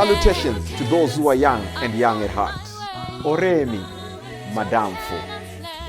Salutations to those who are young and young at heart. Oremi, Madamfo,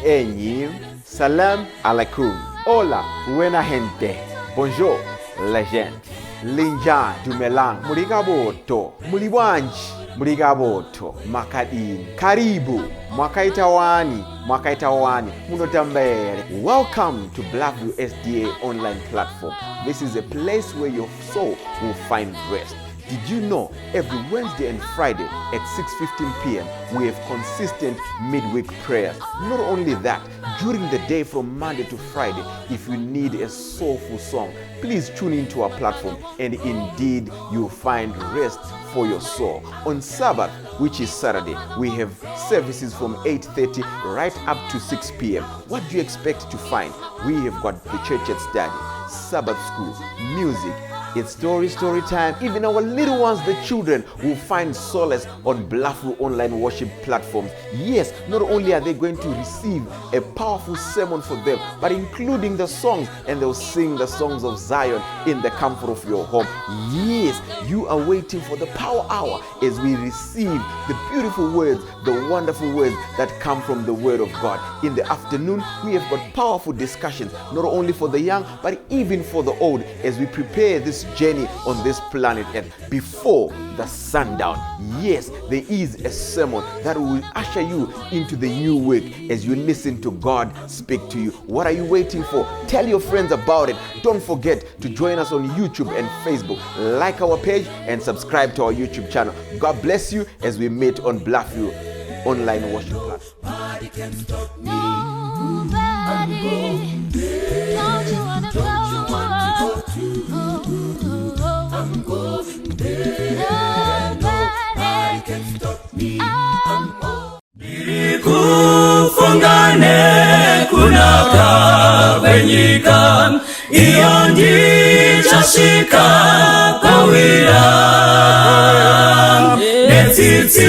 Enyi, Salam alaikum. Hola, buena gente. Bonjour, legend. Linja dumelang. Muli kabotu. Muli bwanji. Muli kabotu. Makadini. Karibu. Mwakaita wani. Mwakaita wani. Munotamba here. Welcome to Bluffview SDA online platform. This is a place where your soul will find rest. Did you know every Wednesday and Friday at 6:15 p.m. we have consistent midweek prayers? Not only that, during the day from Monday to Friday, if you need a soulful song, please tune into our platform and indeed you'll find rest for your soul. On Sabbath, which is Saturday, we have services from 8:30 right up to 6 p.m. What do you expect to find? We have got the church at study, Sabbath school, music. It's story time. Even our little ones, the children, will find solace on Bluffview online worship platforms. Yes, not only are they going to receive a powerful sermon for them, but including the songs, and they'll sing the songs of Zion in the comfort of your home. Yes, you are waiting for the power hour as we receive the beautiful words, the wonderful words that come from the Word of God. In the afternoon, we have got powerful discussions, not only for the young, but even for the old, as we prepare this journey on this planet Earth before the sundown. Yes, there is a sermon that will usher you into the new week as you listen to God speak to you. What are you waiting for? Tell your friends about it. Don't forget to join us on YouTube and Facebook. Like our page and subscribe to our YouTube channel. God bless you as we meet on Bluffview online worship platform. Nobody. Don't you wanna go? Oh, I'm going there. Nobody can stop me. I'm Kufunga nekunaka kwenyika iyo ndichasvika kwawira netsitsi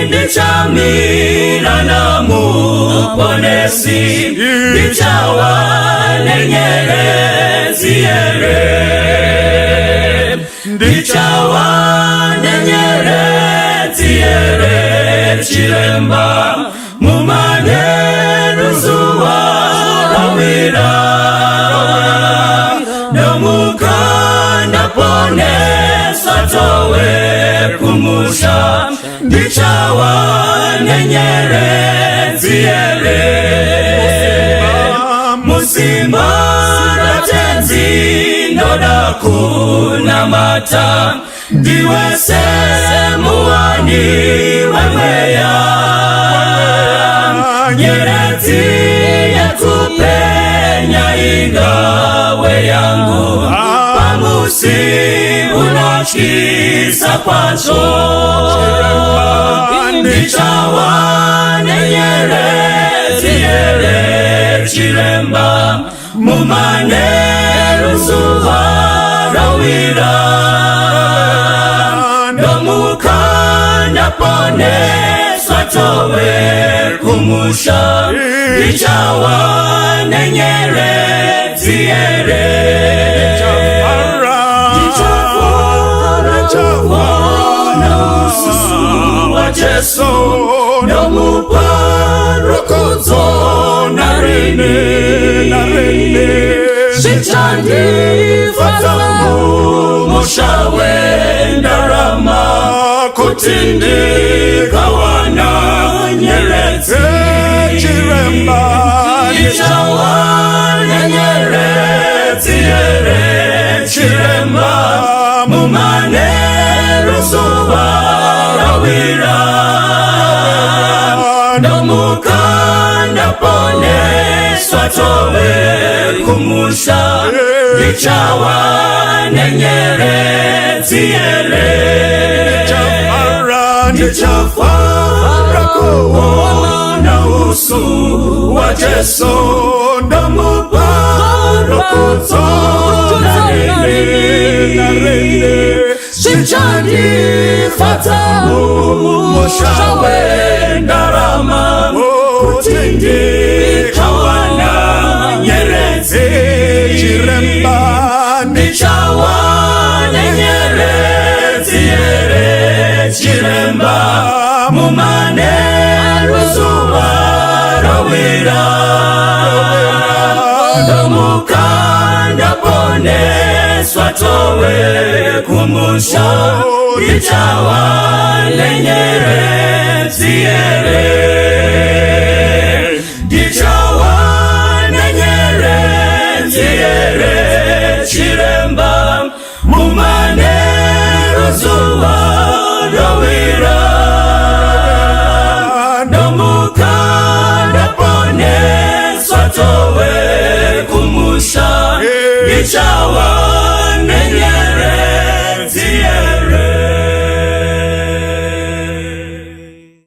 ndichamira namuponesi ndichawa nenyeredzi here ndichawa nenyeredzi here chiremba mumanheru zuva rawira ndomuka ndaponeswa towe kumusha ndichawa nenyeredzi here musimba ratenzi ndoda kunamata ndiwe semuwani wemweya nyeredzi yekupenya ingawe yangu pamusi unotyisa kwazvo ndichawa nenyeredzi here chiremba mumanheru zuva rawira ndomuka ndaponeswa towe kumusha ndichawa nenyeredzi here ndichafara kuona uso waJesu ndomupa rukudzo narini zvichandifadza mumusha wendarama kuti ndikawana nyeredzi Chiremba ndichawana nyeredzi here chiremba mumanheru zuva rawira ndomuka ndaponeswa towe kumusha ndichawa nenyeredzi here ndichafara kuona uso waJesu ndomupa rukudzo narini zvichandifadza mumusha wendarama kuti ndikawana nyeredzi Chiremba ndichawana nyeredzi here. Rowira Ndomuka ndaponeswa towe kumusha Ndichawa nenyeredzi here Ndichawa nenyeredzi here Chiremba mumanheru zuva rowira Ndomuka ndaponeswa towe kumusha Ndichawa nenyeredzi here.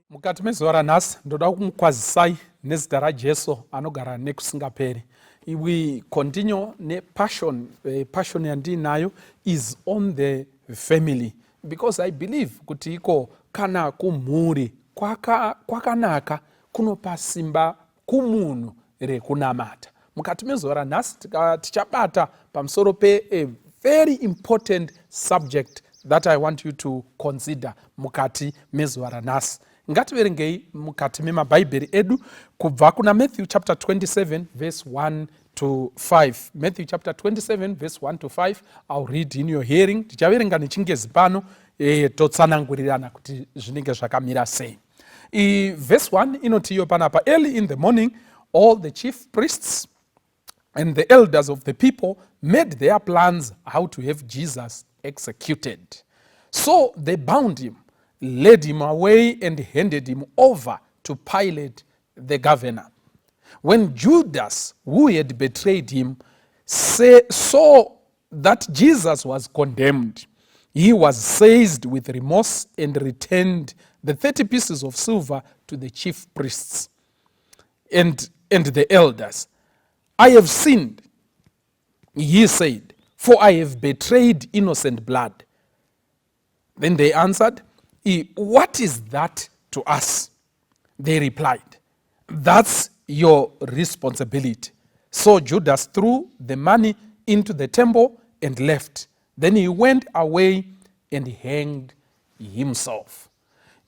Mukati mezuva ranhasi ndoda kumukwazisai nezita raJesu anogara nekusingaperi. We continue nepassion. Passion yandiinayo is on the family because I believe kuti iko kana kumhuri kwakanaka kunopa simba kumunhu rekunamata. Mukati mezuva ranhasi tichabata pamusoro pe a very important subject that I want you to consider mukati mezuva ranhasi. Ngativerengei mukati memabhaibheri edu kubva kuna Matthew chapter 27 verse 1 to 5. Matthew chapter 27 verse 1 to 5. I'll read in your hearing. Tichaverenga nechingezi pano totsanangurirana kuti zvinenge zvakamira sei. Verse 1 inoti iyo panapa, early in the morning all the chief priests and the elders of the people made their plans how to have Jesus executed. So they bound him, led him away and handed him over to Pilate the governor. When Judas, who had betrayed him, saw that Jesus was condemned, he was seized with remorse and returned the 30 pieces of silver to the chief priests and the elders. I have sinned, he said, for I have betrayed innocent blood. Then they answered, What is that to us? They replied, That's your responsibility. So Judas threw the money into the temple and left. Then he went away and hanged himself.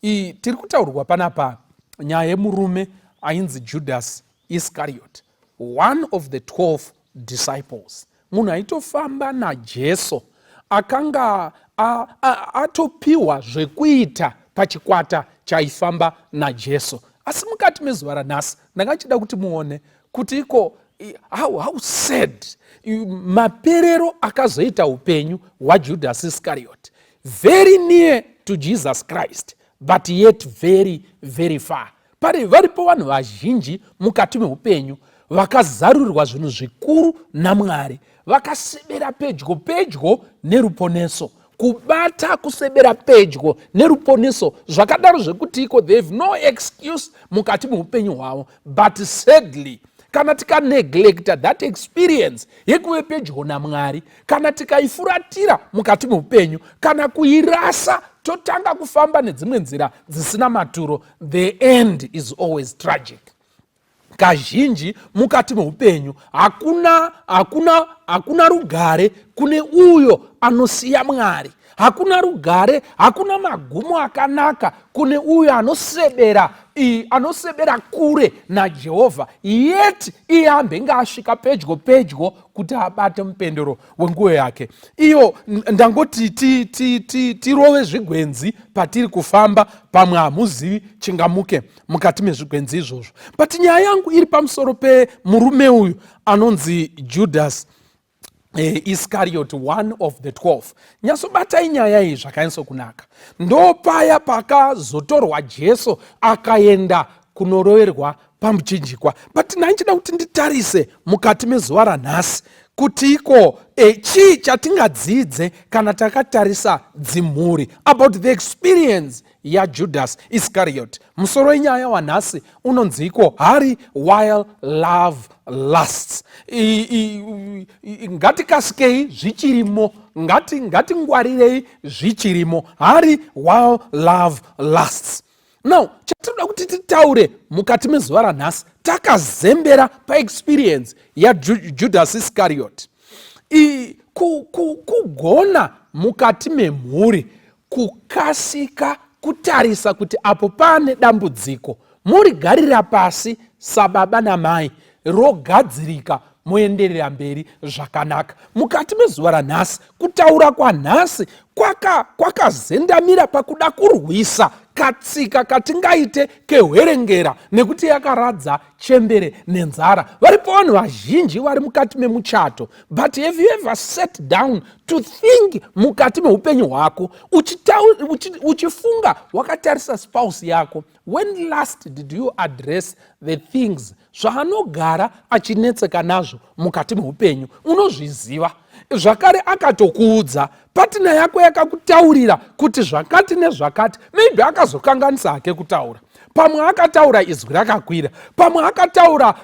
Tiri kutaurwa panapa nyaya yemurume ainzi Judas Iscariot, one of the 12 disciples. Munhu aitofamba naJesu, akanga atopiwa zvekuita pachikwata chaifamba naJesu. Asi mukati mezuva ranhasi ndanga chida kuti muone kuti iko how sad maperero akazoita upenyu hwaJudas Iscariot. Very near to Jesus Christ, but yet very very far. Pari varipo vanhu vazhinji mukati meupenyu vakazarurirwa zvinhu zvikuru naMwari, vakasebera pedyo pedyo neruponeso, kubata kusebera pedyo neruponeso zvakadaro zvekuti iko they have no excuse mukati meupenyu hwavo. But sadly, kana tikaneglecta that experience yekuve pedyo naMwari, kana tikaifuratira mukati meupenyu, kana kuirasa, totanga kufamba nedzimwe nzira dzisina maturo, the end is always tragic. Kazhinji mukati meupenyu hakuna, hakuna, hakuna rugare kune uyo anosiya Mwari. Hakuna rugare, hakuna magumo akanaka kune uyo anosebera kure naJehovha, yet iye ambenge asvika pedyo pedyo kuti abate mupendero wenguo yake. Iyo ndangoti tirove zvigwenzi patiri kufamba, pamwe hamuzivi chingamuke mukati mezvigwenzi izvozvo. But nyaya yangu iri pamusoro pemurume uyu anonzi Judas Iscariot, one of the 12. Nyatsobatai nyaya iyi zvakanyatsokunaka. Ndo paya pakazotorwa Jesu akaenda kunoroverwa pamuchinjikwa. But ndanchida kuti nditarise mukati mezuva ranhasi kuti iko chii chatingadzidze kana takatarisa dzimhuri about the experience yaJudas Iscariot. Musoro wenyaya wanhasi unonzi iko, "Hurry while love lasts." Ngatikasikei zvichirimo, ngatingwarirei zvichirimo. Hurry while love lasts. Now, chatinoda kuti titaure mukati mezuva ranhasi takazembera paexperience yaJudas Iscariot, kugona mukati memhuri kukasika kutarisa kuti apo pane dambudziko murigarira pasi. Sababa namai rogadzirika, moenderera mberi zvakanaka. Mukati mezuva ranhasi, kutaura kwanhasi kwakazendamira kwaka pakuda kurwisa katsika katingaite kehwerengera, nekuti yakaradza chembere nenzara. Varipo vanhu vazhinji vari mukati memuchato, but have you ever sat down to think mukati meupenyu hwako, uchifunga wakatarisa spouse yako, when last did you address the things zvaanogara achinetseka nazvo mukati meupenyu? Unozviziva zvakare, akatokuudza, partner yako yakakutaurira kuti zvakati nezvakati. Maybe akazokanganisa hake kutaura, pamwe akataura izwi rakakwira, pamwe akataura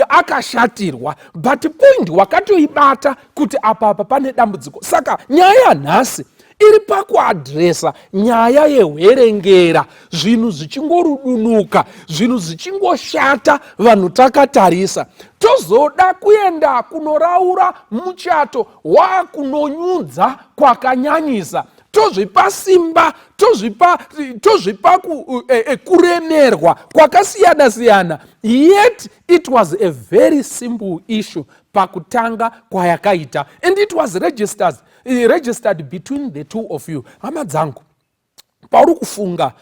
akashatirwa, but point wakatoibata kuti apa apa pane dambudziko. Saka nyaya yanhasi iri pakuaddressa nyaya yehwerengera, zvinhu zvichingorudunuka, zvinhu zvichingoshata, vanhu takatarisa, tozoda kuenda kunoraura muchato waakunonyudza kwakanyanyisa, tozvipa simba, tozvipa kuremerwa kwakasiyana siyana, yet it was a very simple issue pakutanga kwayakaita, and it was registered between the two of you. Hama dzangu, pauri kufunga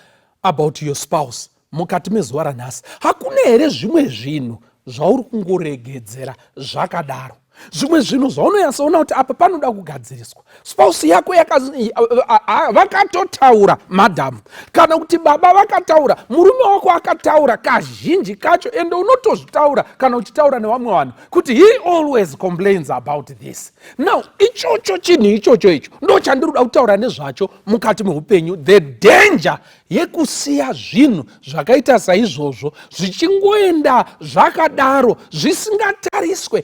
about your spouse mukati mezuva ranhasi, hakuna here zvimwe zvinhu zvauri kungoregedzera zvakadaro, zvimwe zvinhu zvaunonyatsoona kuti apa panoda kugadziriswa? Spouse yako vakatotaura, madhamu kana kuti baba vakataura, murume wako akataura kazhinji kacho, ende unotozvitaura kana uchitaura nevamwe vanhu kuti he always complains about this. Now ichocho chinhu ichocho, icho ndo chandiri kuda kutaura nezvacho mukati meupenyu, the danger yekusiya zvinhu zvakaita saizvozvo zvichingoenda zvakadaro, zvisingatariswe,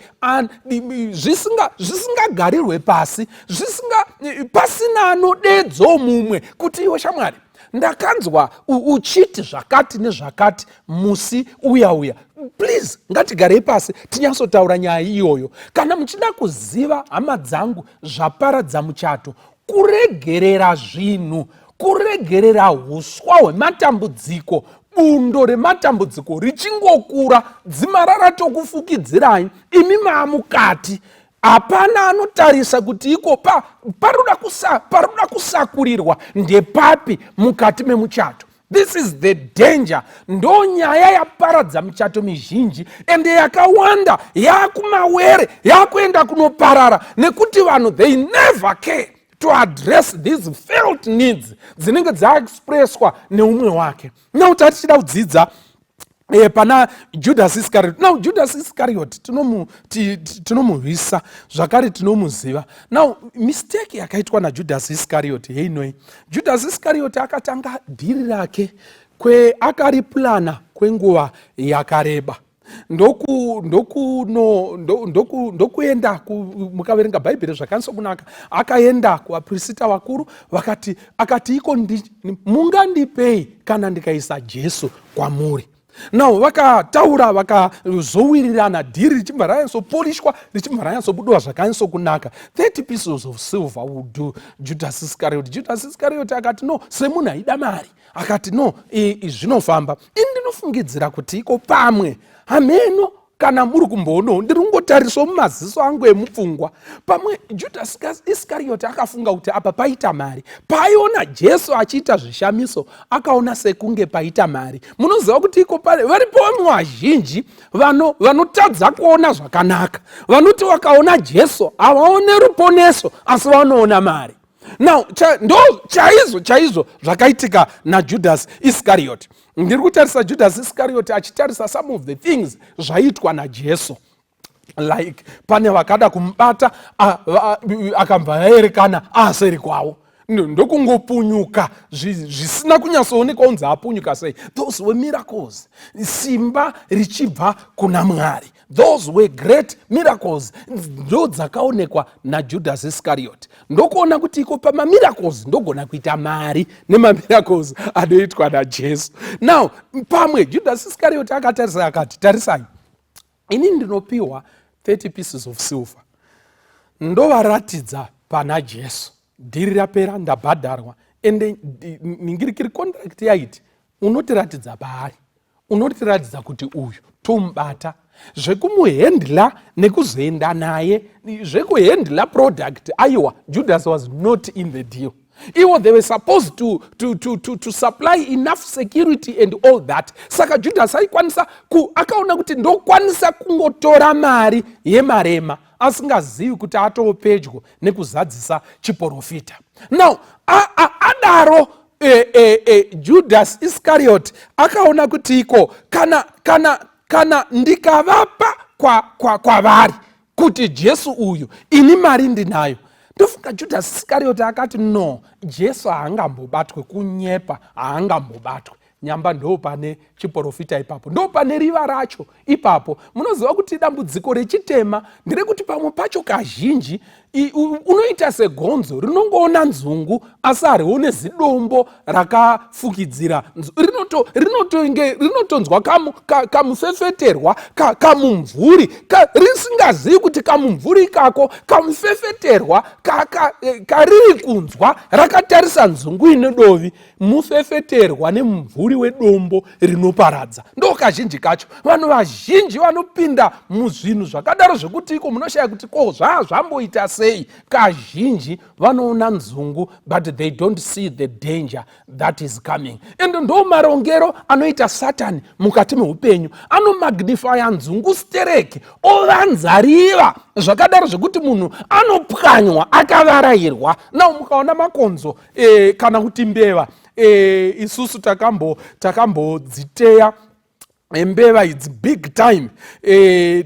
zvisingagarirwe pasi, zvisinga pasina anodedzo mumwe kuti, "Iwe shamwari, ndakanzwa uchiti zvakati nezvakati musi uya uya. Please, ngatigarei pasi tinyatsotaura nyaya iyoyo." Kana muchida kuziva, hama dzangu, zvaparadza muchato kuregerera zvinhu, kuregerera uswa hwematambudziko, bundo rematambudziko richingokura, dzimara ratokufukidzirai imi maamukati, hapana anotarisa kuti iko paroda kusakurirwa ndepapi mukati memuchato. This is the danger. Ndo nyaya yaparadza michato mizhinji, ende yakawanda yakumawere, yakuenda kunoparara nekuti vanhu, they never care to address these felt needs dzinenge dzaexpresswa neumwe wake. Now tatichida kudzidza pana Judas Iscariot. Now Judas Iscariot tinomuhwisa zvakare, tinomuziva. Now mistake yakaitwa naJudas Iscariot heinoi. Judas Iscariot akatanga dhiri rake, akariplana kwenguva yakareba, ndokuenda. Mukaverenga Bhaibheri zvakanyatso kunaka, akaenda kuvaprista vakuru, vakati, akati iko, "Mungandipei kana ndikaisa Jesu kwamuri?" Now vakataura, vakazowirirana, dhiri richibva ranyatsopolishwa, richibva ranyatsobudiwa zvakanyatsokunaka. 30 pieces of silver will do, Judas Iscariot. Judas Iscariot akati no, semunhu aida mari, akati no, zvinofamba. Ini ndinofungidzira kuti iko pamwe, hameno kana muri kumboonawo, ndiri kungotarisawo mumaziso angu emupfungwa, pamwe Judas Iscariot akafunga kuti apa paita mari. Paaiona Jesu achiita zvishamiso, akaona sekunge paita mari. Munoziva kuti iko varipo vamwe vazhinji vanotadza kuona zvakanaka, vanoti vakaona Jesu havaone ruponeso, asi vanoona mari. Now ndo chaizvo chaizvo zvakaitika naJudas Iscariot. Ndiri kutarisa Judas Iscariot achitarisa some of the things zvaiitwa naJesu, like pane vakada kumubata, akabva aerekana aseri kwavo, ndokungopunyuka zvisina kunyatsoonekwa unzi apunyuka sei. Those were miracles, simba richibva kuna Mwari. Those were great miracles, ndo dzakaonekwa naJudas Iscariot, ndokuona kuti iko pamamiracles ndogona kuita mari nemamiracles anoitwa naJesu. Now pamwe Judas Iscariot akatarisa, akati, "Tarisai, ini ndinopiwa 30 pieces of silver, ndovaratidza pana Jesu, dhiri rapera, ndabhadharwa." Ende ningirikiri contract yaiti unotiratidza paari. Unotiratidza kuti uyu tomubata zvekumuhendla nekuzoenda naye, zvekuhendla product. Aiwa, Judas was not in the deal. Iwo they were supposed to supply enough security and all that. Saka Judas aikwanisa, akaona kuti ndokwanisa kungotora mari yemarema, asingazivi kuti atoo pedyo nekuzadzisa chiprofita. Now adaro, Judas Iscariot akaona kuti iko kana ndikavapa kwavari kwa kuti Jesu uyu, ini mari ndinayo. Ndofunga Judas Iscariot akati, "No, Jesu haangambobatwe." Kunyepa, haangambobatwe. Nyamba ndo pane chiprofita ipapo, ndo pane riva racho ipapo. Munoziva kuti dambudziko rechitema nderekuti pamwe pacho kazhinji unoita segonzo rinongoona nzungu asi harione zidombo rakafukidzira. Rinotonzwa kamufefeterwa, kamumvuri, risingazivi kuti kamumvuri ikako kamufefeterwa kariri kunzwa rakatarisa nzungu ine dovi, mufefeterwa nemumvuri wedombo rinoparadza. Ndo kazhinji kacho vanhu vazhinji vanopinda muzvinhu zvakadaro zvekuti iko munoshaya kuti ko zvaa zvamboita sei. Kazhinji vanoona nzungu, but they don't see the danger that is coming. And ndo marongero anoita Satani mukati meupenyu. Anomagnifya nzungu stereki, ovanza riva zvakadaro zvekuti munhu anopwanywa akavarayirwa. Now mukaona makonzo kana kuti mbeva, isusu takambodziteya mbeva idzi big time,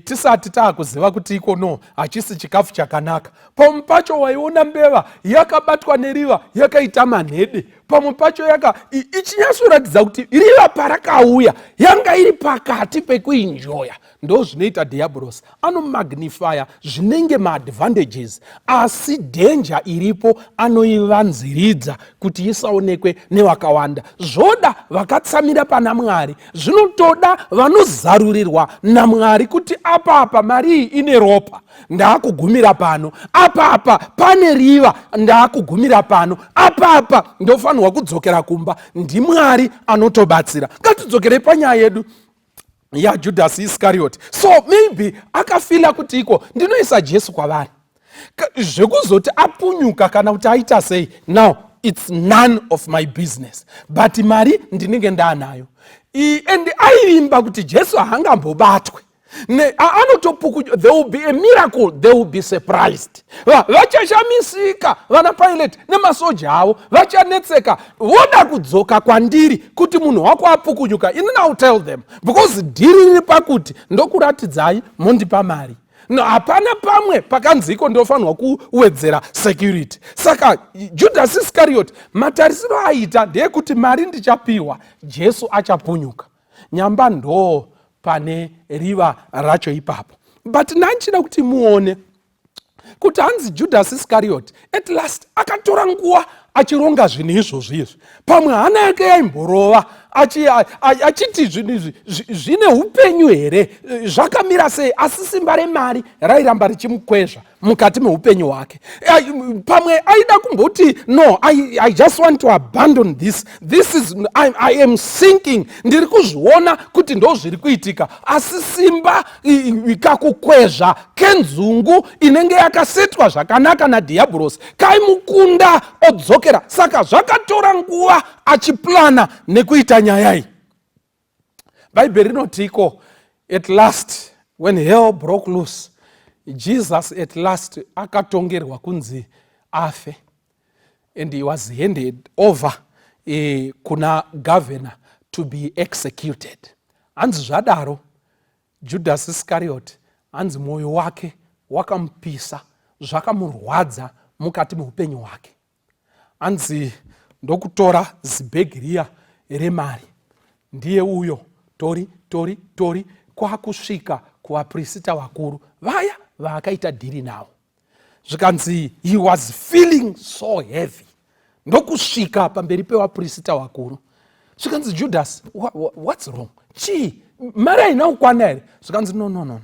tisati taakuziva kuti iko no hachisi chikafu chakanaka. Pamwe pacho waiona mbeva yakabatwa neriva yakaita manhede. Pamwe pacho yaka ichinyatsoratidza kuti riva parakauya yanga iri pakati pekuenjoya. Ndo zvinoita dhiabhurosi, anomagnifya zvinenge maadvantages, asi danger iripo anoivanziridza kuti isaonekwe nevakawanda. Zvoda vakatsamira pana Mwari, zvinotoda vanozarurirwa naMwari kuti apapa mari iyi ine ropa, ndaakugumira pano, apapa pane riva, ndaakugumira pano, apapa ndofanirwa kudzokera kumba. NdiMwari anotobatsira. Ngatidzokerei panyaya yedu yaJudas Iscariot. So maybe akafeela kuti iko ndinoisa Jesu kwavari, zvekuzoti apunyuka kana kuti aita sei, now it's none of my business, but mari ndinenge ndaanayo. And aivimba kuti Jesu haangambobatwe, anotopuku. There will be a miracle, they will be surprised. Vachashamisika vana Pilate nemasoja avo, vachanetseka voda kudzoka kwandiri kuti munhu wako apukunyuka. Ini now tell them, because deal riri pakuti ndokuratidzai, mondipa mari. No, hapana pamwe pakanziko ndofanirwa kuwedzera security. Saka Judas Iscariot matarisiro aita ndeyekuti mari ndichapiwa, Jesu achapunyuka. Nyamba ndo pane riva racho ipapo. But ndanchida kuti muone kuti hanzi Judas Iscariot at last akatora nguva achironga zvinhu izvozvo izvi. Pamwe hana yake yaimborova achiti zvinhu izvi zvine upenyu here, zvakamira sei? Asi simba remari rairamba richimukwezva mukati meupenyu hwake. Pamwe aida kumboti, "No, I just want to abandon this. This is I am sinking, ndiri kuzviona kuti ndo zviri kuitika." Asi simba kakukwezva kenzungu inenge yakasetwa zvakanaka nadhiabhurosi kaimukunda, odzokera. Saka zvakatora nguva achiplana nekuita nyaya iyi. Bhaibheri rinotiko at last, when hell broke loose, Jesus at last akatongerwa kunzi afe, and he was handed over kuna governor to be executed. Hanzi zvadaro, Judas Iscariot, hanzi mwoyo wake wakamupisa, zvakamurwadza mukati meupenyu hwake. Hanzi ndokutora zibhegi riya remari, ndiye uyo tori tori tori kwakusvika kuvaprista vakuru vaya vaakaita deal navo. Zvikanzi he was feeling so heavy, ndokusvika pamberi pevaprista vakuru. Zvikanzi, "Judas, what's wrong? Chii? Mari haina kukwana here?" Zvikanzi, "No, no, no,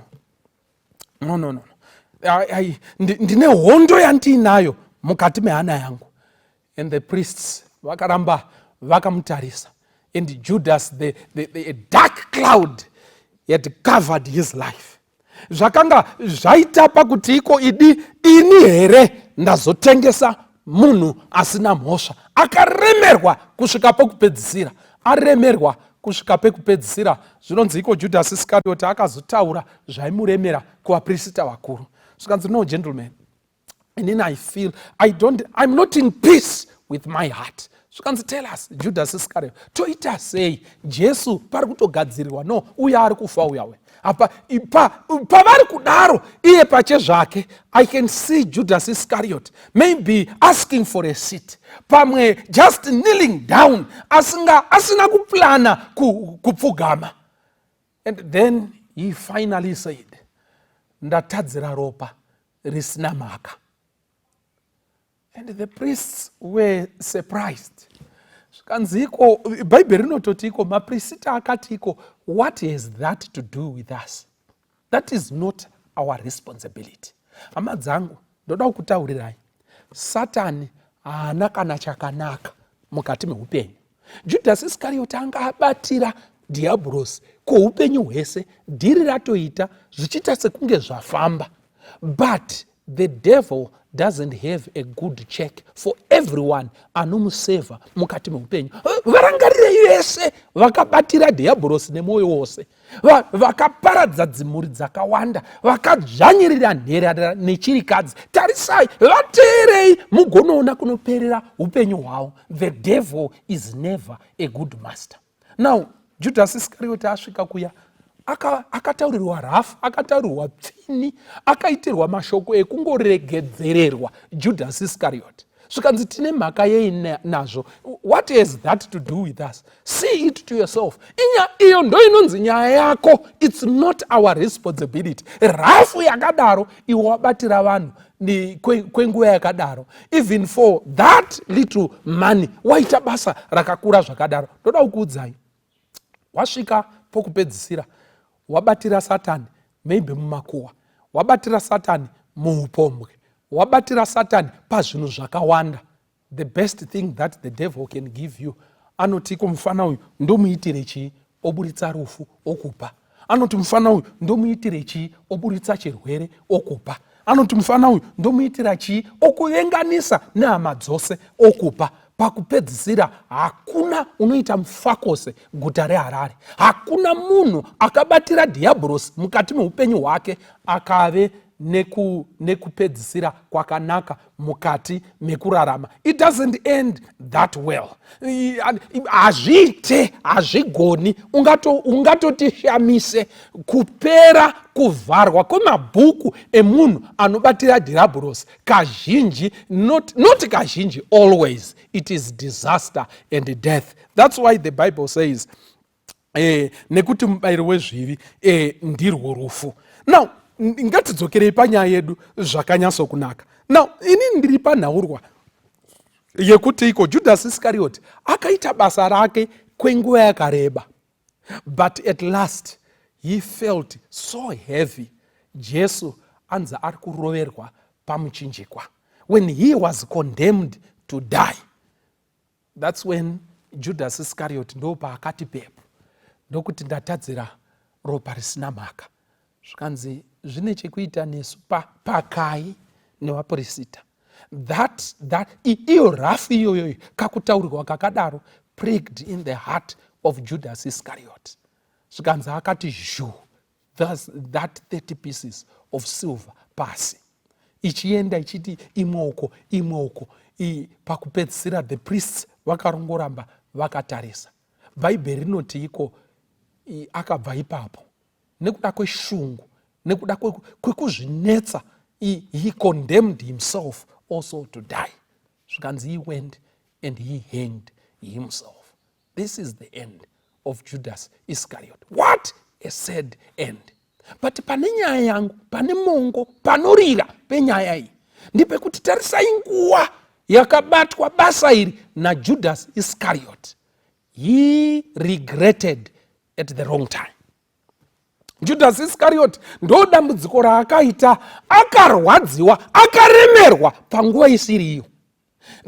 no, no, no, no. Ndine hondo yandiinayo mukati mehana yangu." And the priests vakaramba vakamutarisa. And Judas, the dark cloud had covered his life. Zvakanga zvaita pakuti iko idi ini here ndazotengesa munhu asina mhosva. Akaremerwa kusvika pekupedzisira, aremerwa kusvika pekupedzisira. Zvinonzi iko Judas Iscariot akazotaura zvaimuremera kuvaprista vakuru. Zvikanzi, "No, gentlemen, inini I feel I don't, I'm not in peace with my heart." Zvikanzi, "Tell us, Judas Iscariot, toita sei? Jesu pari kutogadzirirwa, no uya ari kufa uyawe." Apa pavari kudaro, iye pache zvake, I can see Judas Iscariot maybe asking for a seat, pamwe just kneeling down, asinga asina kuplana kupfugama. And then he finally said, "Ndatadzira ropa risina mhaka." And the priests were surprised. Zvikanzi iko, Bhaibheri rinototi iko maprisita akati iko, "What has that to do with us? That is not our responsibility." Hama dzangu, ndoda kukutaurirai, Satani haana kana chakanaka mukati meupenyu. Judas Iscariot anga abatira Dhiabhurosi kwoupenyu hwese. Dhiri ratoita, zvichiita sekunge zvafamba, but the devil doesn't have a good check for everyone anomusevha mukati meupenyu. Varangarirei vese vakabatira Dhiabhurosi nemwoyo wose, vakaparadza dzimhuri dzakawanda, vakadzvanyirira nherera nechirikadzi. Tarisai, vateerei, mugonoona kunoperera upenyu hwavo. The devil is never a good master. Now Judas Iscariot asvika kuya, akataurirwa rafu, akataurirwa pfini, akaitirwa mashoko ekungoregedzererwa. Judas Iscariot, zvikanzi, "Tine mhaka yei nazvo? What has that to do with us? See it to yourself." Inya iyo ndo inonzi nyaya yako. It's not our responsibility. Rafu yakadaro, iwe wabatira vanhu kwenguva yakadaro, even for that little money waita basa rakakura zvakadaro. Ndoda kukuudzai, wasvika pokupedzisira, wabatira Satani maybe mumakuhwa, wabatira Satani muupombwe, wabatira Satani pazvinhu zvakawanda. The best thing that the devil can give you, anoti iko, "Mufana uyu ndomuitire chii?" Oburitsa rufu okupa. Anoti, "Mufana uyu ndomuitire chii?" Oburitsa chirwere okupa. Anoti, "Mufana uyu ndomuitira chii?" Okuvenganisa nehama dzose okupa. Pakupedzisira hakuna unoita mufakose guta reHarare. Hakuna munhu akabatira Dhiabhurosi mukati meupenyu hwake akave nekupedzisira kwakanaka mukati mekurarama. It doesn't end that well. Hazviite, hazvigoni. Ungatotishamise kupera kuvharwa kwemabhuku emunhu anobatira Dhiabhurosi. Kazhinji, not kazhinji, always it is disaster and death. That's why the Bible says, nekuti mubayiro wezvivi ndirwo rufu. Now ngatidzokerei panyaya yedu zvakanyatsokunaka. Now inini ndiri panhaurwa yekuti iko Judas Iscariot akaita basa rake kwenguva yakareba, but at last he felt so heavy. Jesu anzi ari kuroverwa pamuchinjikwa, when he was condemned to die, that's when Judas Iscariot ndo paakati pepo ndokuti, "Ndatadzira ropa risina mhaka." Zvikanzi, "Zvine chekuita nesu pakai nevapurisita?" That iyo rafu iyoyoyo, kakutaurirwa kakadaro, pricked in the heart of Judas Iscariot. Zvikanzi akati zhu that 30 pieces of silver pasi, ichienda ichiti imwe uko, imwe uko. Pakupedzisira the priests vakarongoramba vakatarisa. Bhaibheri rinoti iko akabva ipapo nekuda kweshungu, nekuda kwekuzvinetsa. He condemned himself also to die. Zvikanzi he went and he hanged himself. This is the end of Judas Iscariot. What a sad end! But pane nyaya yangu, pane mongo panorira penyaya iyi, ndepekuti tarisai nguva yakabatwa basa iri naJudas Iscariot. He regretted at the wrong time. Judas Iscariot, ndo dambudziko raakaita. Akarwadziwa, akaremerwa panguva isiri iyo.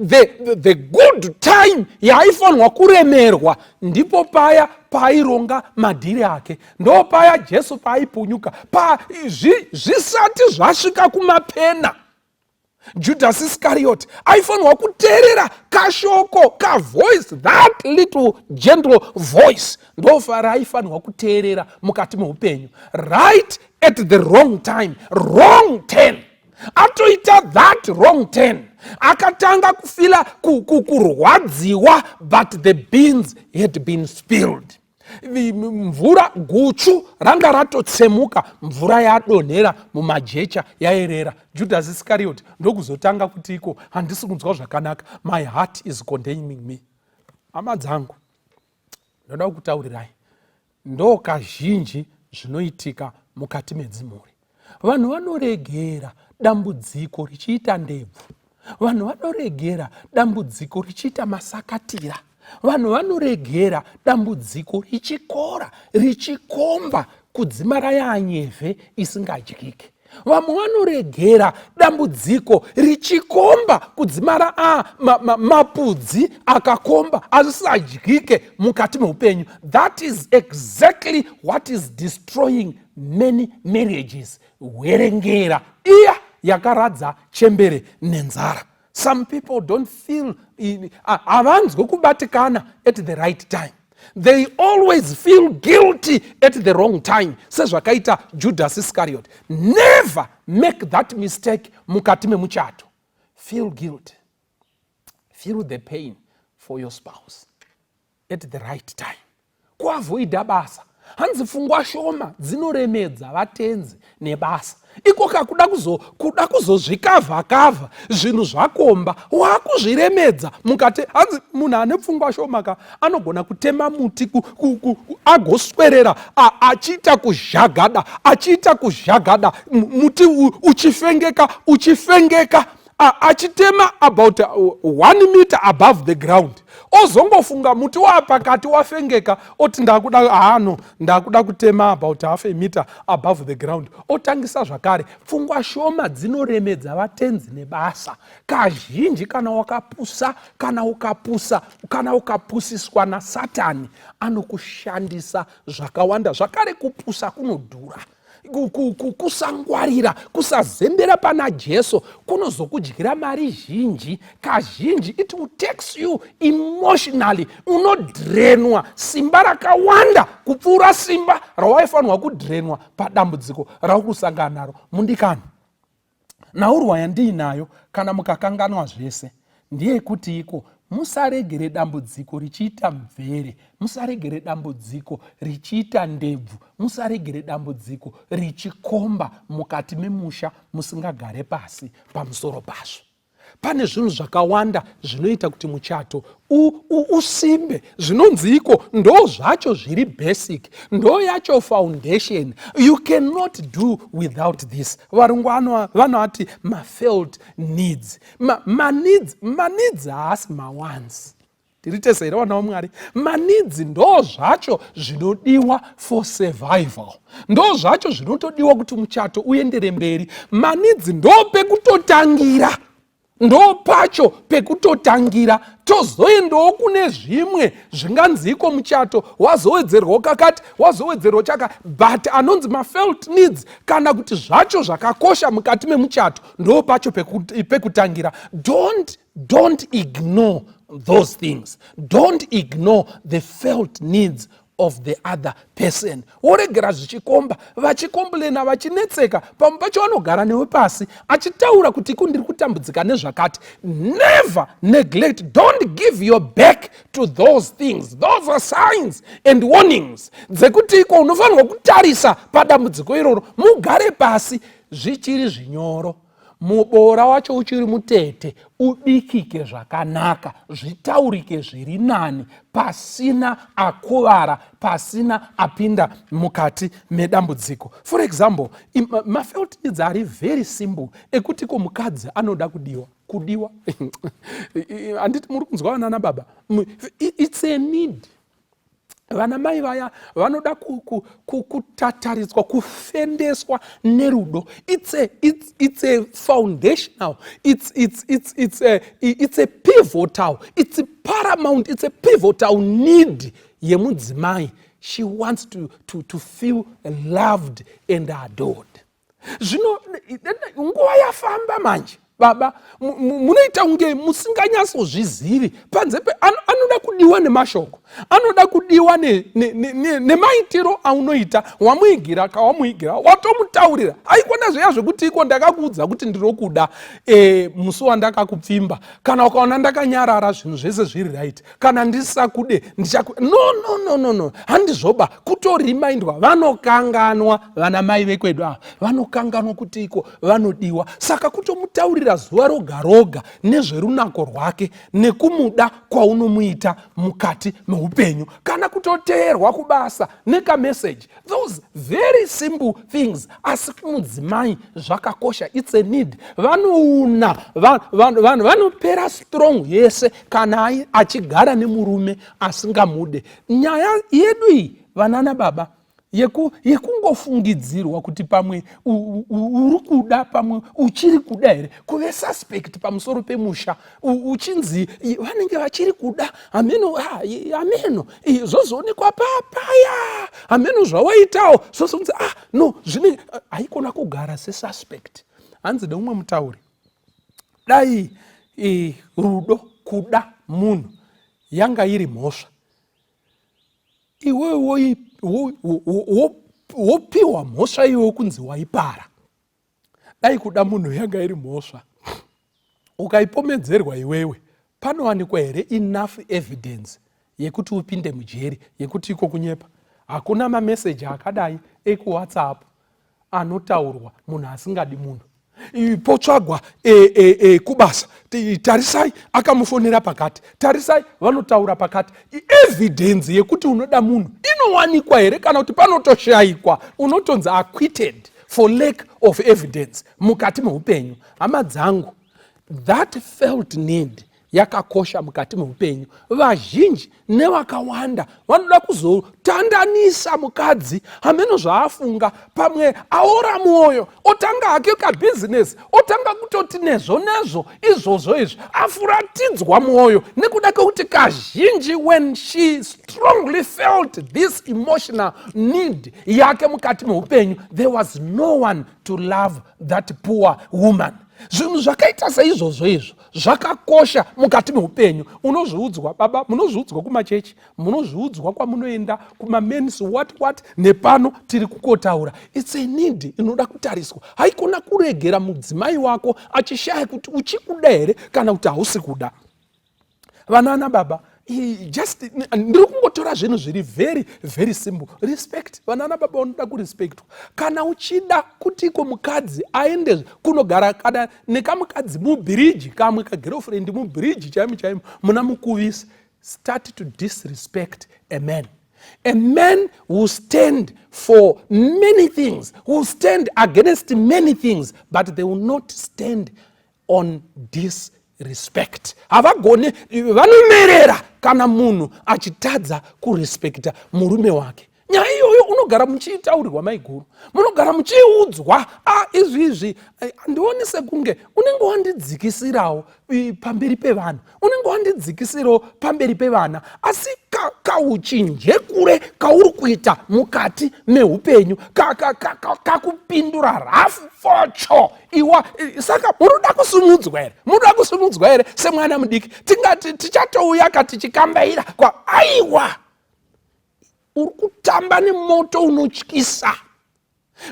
The good time yaaifanirwa kuremerwa ndipo paya paaironga madhiri ake, ndo paya Jesu paaipunyuka pa zvisati zvasvika kumapena. Judas Iscariot aifanirwa kuteerera kashoko, kavoice, that little gentle voice, ndofara aifanirwa kuteerera mukati meupenyu. Right at the wrong time, wrong turn. Atoita that wrong turn, akatanga kufeela kurwadziwa, but the beans had been spilled. Mvura, guchu ranga ratotsemuka, mvura yadonhera mumajecha, yaerera. Judas Iscariot ndokuzotanga kuti iko, "Handisi kunzwa zvakanaka, my heart is condemning me." Hama dzangu, ndoda kukutaurirai, ndo kazhinji zvinoitika mukati medzimhuri. Vanhu vanoregera dambudziko richiita ndebvu, vanhu vanoregera dambudziko richiita masakatira, vanhu vanoregera dambudziko richikora, richikomba kudzimara yanyevhe isingadyike. Vamwe vanoregera dambudziko richikomba kudzimara a mapudzi akakomba asisadyike mukati meupenyu. That is exactly what is destroying many marriages. Hwerengera iya yakaradza chembere nenzara. Some people don't feel, havanzwi kubatikana at the right time. They always feel guilty at the wrong time, sezvakaita Judas Iscariot. Never make that mistake mukati memuchato. Feel guilty, feel the pain for your spouse at the right time. Kuavoida basa. Hanzi pfungwa shoma dzinoremedza vatenzi nebasa. Ikoka kuda kuzozvikavhakavha zvinhu zvakomba, waakuzviremedza mukati. Hanzi munhu ane pfungwa shoma ka anogona kutema muti agoswerera achiita kuzhagada, achiita kuzhagada, muti uchifengeka, uchifengeka, achitema about 1 meter above the ground, ozongofunga muti waapakati wafengeka, oti ndakuda hano, ndakuda kutema about half a meter above the ground, otangisa zvakare. Pfungwa shoma dzinoremedza vatenzi nebasa. Kazhinji kana wakapusa, kana ukapusa, kana ukapusiswa naSatani, anokushandisa zvakawanda. Zvakare kupusa kunodhura. Kusangwarira, kusazembera pana Jesu kunozokudyira mari zhinji. Kazhinji it will takes you emotionally. Unodrenwa simba rakawanda kupfuura simba rawaifanirwa kudrenwa padambudziko rauri kusangana naro. Mundikani, nhaurwa yandiinayo, kana mukakanganwa zvese, ndeyekuti iko musaregere dambudziko richiita mvere, musaregere dambudziko richiita ndebvu, musaregere dambudziko richikomba mukati memusha musingagare pasi pamusoro pazvo. Pane zvinhu zvakawanda zvinoita kuti muchato usimbe, zvinonzi iko ndo zvacho zviri basic, ndo yacho foundation. You cannot do without this. Varungu vanoati mafelt needs. Maneeds, maneeds haasi mawants. Tiri tese here, vana vaMwari? Maneeds ndo zvacho zvinodiwa for survival, ndo zvacho zvinotodiwa kuti muchato uendere mberi. Maneeds ndo pekutotangira, ndo pacho pekutotangira. Tozoendawo kune zvimwe zvinganziko muchato wazowedzerwawo kakati, wazowedzerwawo chaka, but anonzi mafelt needs, kana kuti zvacho zvakakosha mukati memuchato, ndo pacho pekutangira. Don't ignore those things. Don't ignore the felt needs of the other person. Woregera zvichikomba, vachicomplaina, vachinetseka. Pamwe pacho vanogara newe pasi achitaura kuti iku ndiri kutambudzika nezvakati. Never neglect. Don't give your back to those things. Those are signs and warnings dzekuti iko unofanirwa kutarisa padambudziko iroro. Mugare pasi zvichiri zvinyoro, mubora wacho uchiri mutete, ubikike zvakanaka, zvitaurike zviri nani, pasina akuvara, pasina apinda mukati medambudziko. For example, mafelt needs ari very simple, ekuti ko mukadzi anoda kudiwa, kudiwa. Handiti muri kunzwa, vanana baba? It's a need. Vana mai vaya vanoda kutataridzwa, kufendeswa nerudo. It's a foundational, it's a pivotal, it's paramount, it's a pivotal need yemudzimai. She wants to feel loved and adored. Zvino nguva yafamba manje, baba, munoita kunge musinganyatsozvizivi panze. Anoda kudiwa nemashoko, anoda kudiwa nemaitiro aunoita. Wamuigira kawamuigira, watomutaurira. Aikona zviya zvekuti iko ndakakuudza kuti ndinokuda musi wandakakupfimba. Kana ukaona ndakanyarara, zvinhu zvese zviri right. Kana ndisakude, ndichaku no, no, no, no, no, handizvoba. Kutorimindwa, vanokanganwa. Vana mai vekwedu ava vanokanganwa kuti iko vanodiwa. Saka kutomutaurira zuva roga roga nezverunako rwake nekumuda kwaunomuita mukati meupenyu, kana kutoteerwa kubasa nekameseji, those very simple things, asi kumudzimai zvakakosha. It's a need. Vanouna vanhu vanopera strong yese kana achigara nemurume asingamude. Nyaya yedu iyi, vanana baba, yekungofungidzirwa kuti pamwe uri kuda, pamwe uchiri kuda here, kuve suspect pamusoro pemusha, uchinzi vanenge vachiri kuda, hameno, hameno zvozoonekwa papaya, hameno zvawaitawo, zvozonzi, ah, no, zvine haikona kugara sesuspect. Hanzi neumwe mutauri, dai rudo, kuda munhu, yanga iri mhosva, iwewe wopiwa mhosva iwe kunzi waipara. Dai kuda munhu yanga iri mhosva, ukaipomedzerwa iwewe, panowanikwa here enough evidence yekuti upinde mujeri, yekuti iko kunyepa? Hakuna mameseji akadai ekuWhatsApp anotaurwa munhu asingadi munhu. Potsvagwa kubasa, tarisai akamufonera pakati, tarisai vanotaura pakati. Evidence yekuti unoda munhu inowanikwa here, kana kuti panotoshayikwa, unotonzi acquitted for lack of evidence mukati meupenyu? Hama dzangu, that felt need yakakosha mukati meupenyu. Vazhinji nevakawanda vanoda kuzotandanisa mukadzi, hameno zvaafunga, pamwe aora mwoyo, otanga hake kabhizinesi, otanga kutoti nezvo nezvo izvozvo izvi, afuratidzwa mwoyo nekuda kwekuti kazhinji when she strongly felt this emotional need yake mukati meupenyu, there was no one to love that poor woman. Zvinhu zvakaita seizvozvo izvo zvakakosha mukati meupenyu. Unozviudzwa, baba, munozviudzwa kumachechi, munozviudzwa kwamunoenda kumamens, what what, nepano tiri kukotaura. It's a need inoda kutariswa. Haikona kuregera mudzimai wako achishaya kuti uchikuda here kana kuti hausi kuda. Vanana baba, just ndiri kungotora zvinhu zviri very, very simple. Respect. Vanana baba vanoda kurespectwa. Kana uchida kuti iko mukadzi aende kunogara kana nekamukadzi mubhiriji, kamwe kagirlfriend mubhiriji chaimo chaimo muna Mukuvisi, start to disrespect a man. A man will stand for many things, will stand against many things, but they will not stand on disrespect. Havagoni, vanomerera kana munhu achitadza kurespekta murume wake. Nyaya iyoyo unogara muchiitaurirwa, maiguru, munogara muchiudzwa, a izvi izvi handioni sekunge unenge wandidzikisirawo pamberi pevanhu, unenge wandidzikisirawo pamberi pevana, asi kauchinjekure kauri kuita mukati meupenyu kakupindura rafu focho iwa. Saka munoda kusumudzwa here? Munoda kusumudzwa here semwana mudiki? Tingati tichatouya katichikambaira kwa aiwa, uri kutamba nemoto unotyisa.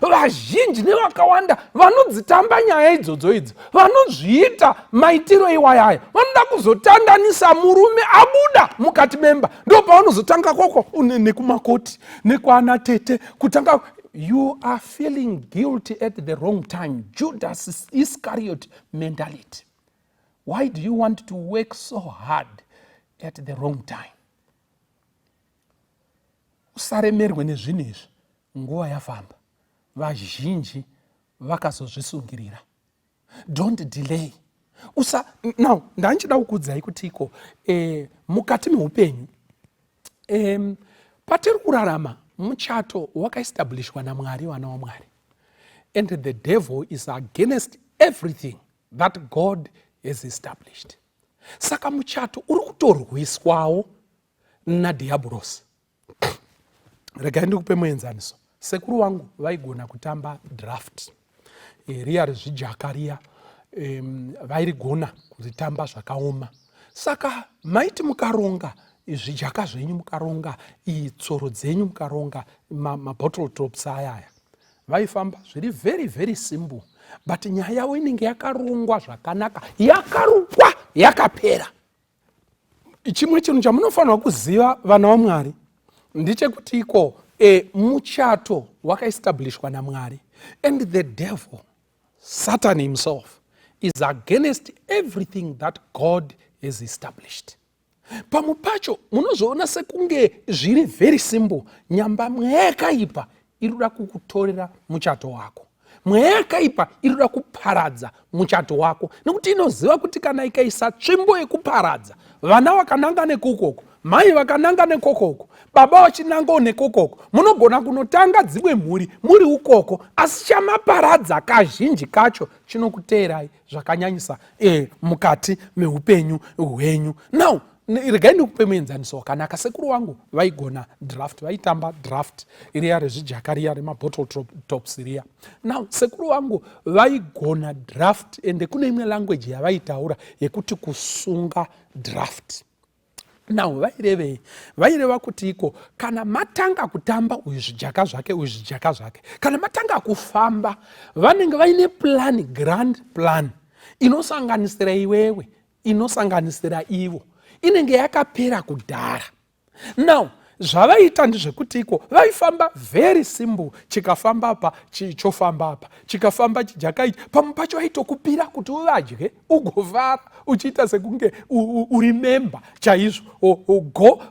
Vazhinji nevakawanda vanodzitamba nyaya idzodzo idzo, vanozviita maitiro iwayaya, vanoda kuzotandanisa murume abuda mukati memba. Ndo pavanozotanga koko nekumakoti nekwana tete kutanga. You are feeling guilty at the wrong time. Judas Iscariot mentality. Why do you want to work so hard at the wrong time? Usaremerwe nezvinhu izvi nguva yafamba. Vazhinji vakazozvisungirira. Don't delay. Usa now ndanchida kukuudzai kuti iko mukati meupenyu, Patiri kurarama, muchato wakaestablishwa naMwari, vana waMwari, and the devil is against everything that God has established. Saka muchato uri kutorwiswawo nadhiabhurosi. Regai ndikupe muenzaniso. Sekuru wangu vaigona kutamba draft riya rezvijaka riya. Vairigona kuritamba zvakaoma. Saka maiti mukaronga zvijaka zvenyu, mukaronga tsoro dzenyu, mukaronga mabottle ma tops ayaya, vaifamba zviri very very simple, but nyaya yavo inenge yakarongwa zvakanaka, yakarukwa, yakapera. Chimwe chinhu chamunofanirwa kuziva, vana vaMwari, ndechekuti iko muchato wakaestablishwa naMwari, and the devil, Satan himself, is against everything that God has established. Pamwe pacho munozoona sekunge zviri very simple. Nyamba mweya yakaipa iri kuda kukutorera muchato wako. Mweya yakaipa iri kuda kuparadza muchato wako, nekuti inoziva kuti kana ikaisa tsvimbo yekuparadza, vana vakananga nekukoko, mai vakananga nekokoko, baba vachinangawo nekokoko, munogona kunotanga dzimwe mhuri muri ukoko. Asi chamaparadza kazhinji kacho chinokuteerai zvakanyanyisa mukati meupenyu hwenyu. Now regai ndikupe muenzaniso wakanaka. Sekuru wangu vaigona draft, vaitamba draft riya rezvijaka riya, remabottle tops riya. Now sekuru vangu vaigona draft, ende kune imwe language yavaitaura yekuti kusunga draft. Now vairevei? Vaireva kuti iko kana matanga kutamba, uyu zvijaka zvake, uyu zvijaka zvake, kana matanga kufamba, vanenge vaine plan, grand plan inosanganisira iwewe, inosanganisira ivo, inenge yakapera kudhara. Now zvavaita ndezvekuti iko vaifamba very simple. Chikafamba apa, chofamba apa, chikafamba chijaka ichi, pamwe pacho vaitokupira kuti uvadye, ugovhara uchiita sekunge uri memba chaizvo. Go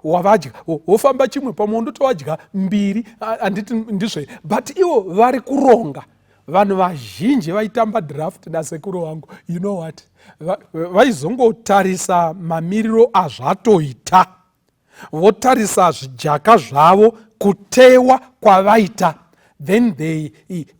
wavadya, wofamba chimwe, pamwe undotovadya mbiri, handiti ndizvo? But ivo vari kuronga. Vanhu vazhinji vaitamba draft nasekuru vangu, you know what, vaizongotarisa mamiriro azvatoita, votarisa zvijaka zvavo kutewa kwavaita, then they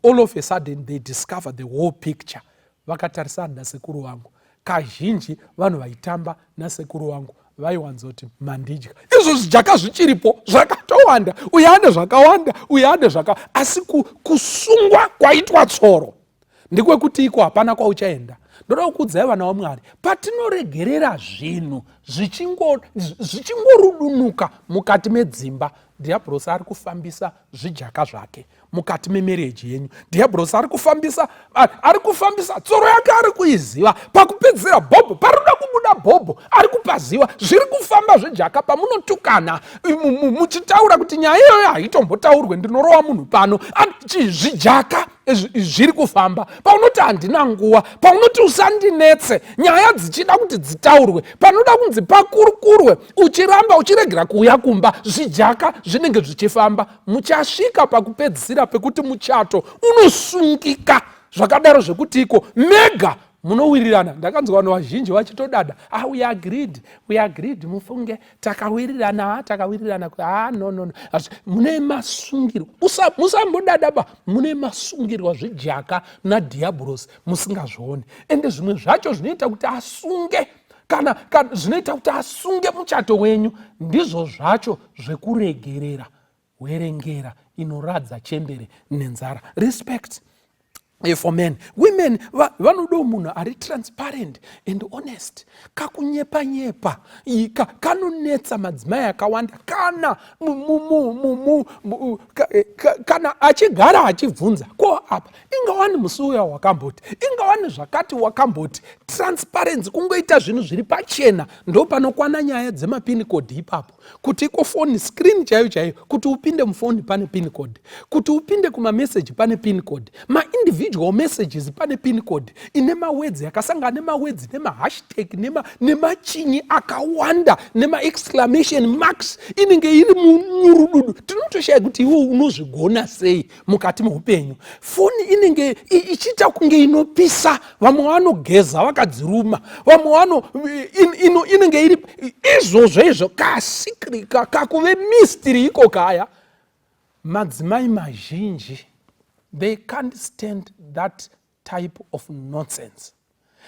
all of a sudden they discover the whole picture. Vakatarisana nasekuru vangu, kazhinji vanhu vaitamba nasekuru vangu vaiwanzoti, "Mandidya." Izvo zvijaka zvichiripo zvakatowanda, uye ane zvakawanda, uye ane zvaka, asi kusungwa kwaitwa tsoro ndekwekuti iko hapana kwauchaenda. Ndoda kukuudzai, vana vaMwari, patinoregerera zvinhu zvichingorudunuka mukati medzimba, dhiabhurosi ari kufambisa zvijaka zvake mukati memarriage yenyu. Dhiabhurosi ari kufambisa tsoro yake, ari kuiziva. Pakupedzisira bhobho parinoda kubuda, bhobho ari kupaziva zviri kufamba zvijaka. Pamunotukana muchitaura kuti nyaya iyoyo haitombotaurwe, ndinorova munhu pano, zvijaka zviri kufamba. Paunoti handina nguva, paunoti usandinetse, nyaya dzichida kuti dzitaurwe, panoda kunzi pakurukurwe, uchiramba uchiregera kuuya kumba, zvijaka zvinenge zvichifamba. Muchasvika pakupedzisira pekuti muchato unosungika zvakadaro zvekuti iko mega munowirirana. Ndakanzwa vanhu vazhinji vachitodada, "Ah, we agreed, we agreed, mufunge takawirirana, ah, takawirirana." Ah, no, no, no. Mune masungirwa, musambodada ba, mune masungirwa zvijaka nadhiabhurosi musingazvioni. Ende zvimwe zvacho zvinoita kuti asunge kana zvinoita kuti asunge muchato wenyu ndizvo zvacho zvekuregerera hwerengera inoradza chembere nenzara. Respect for men, women vanodawo munhu ari transparent and honest. Kakunyepa nyepa kanonetsa madzimai akawanda. Kana achigara achibvunza, "Ko apa ingawani musi uya wakamboti, ingawani zvakati wakamboti?" Transparency, kungoita zvinhu zviri pachena, ndo panokwana nyaya dzemapin code ipapo, kuti iko foni screen chaiyo chaiyo, kuti upinde mufoni pane pin code, kuti upinde kumameseji pane pin code. Pamaindividual messages pane pin code ine mawords yakasangana nemawords, nemahashtag, nemachinyi akawanda, nemaexclamation marks. Inenge iri munyurududu, tinotoshaya kuti iwe unozvigona sei mukati meupenyu. Foni inenge ichiita kunge inopisa. Vamwe vanogeza vakadziruma, vamwe vano inenge iri izvozvo izvo kasecret kakuve mystery iko kaya. Madzimai mazhinji, they can't stand that type of nonsense.